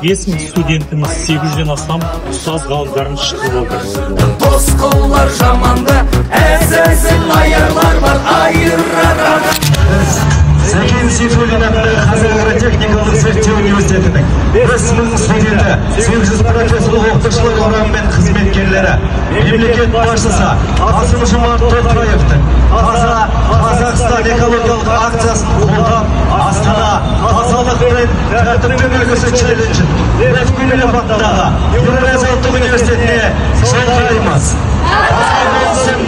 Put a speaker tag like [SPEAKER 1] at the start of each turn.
[SPEAKER 1] 5000 студентіміз, 800-ден астам ұстаз ғалымдарымыз шығып отыр.
[SPEAKER 2] Дос қылар жаманды, әзәзіл аярлар бар айырар.
[SPEAKER 3] Сәкен Сейфуллин атындағы Қазақ агротехникалық зерттеу университетінің 5000 студенті, 800 профессорлық оқытушылар құрамы мен қызметкерлері мемлекет басшысы Қасым Жомарт Тоқаевтың «Таза Қазақстан» экологиялық акциясын қолдап, «Астана – тазалық пен тәртіптің үлгісі» челленджін Лев атындағы Еуразия ұлттық университетіне жолдаймыз. Таза болсын!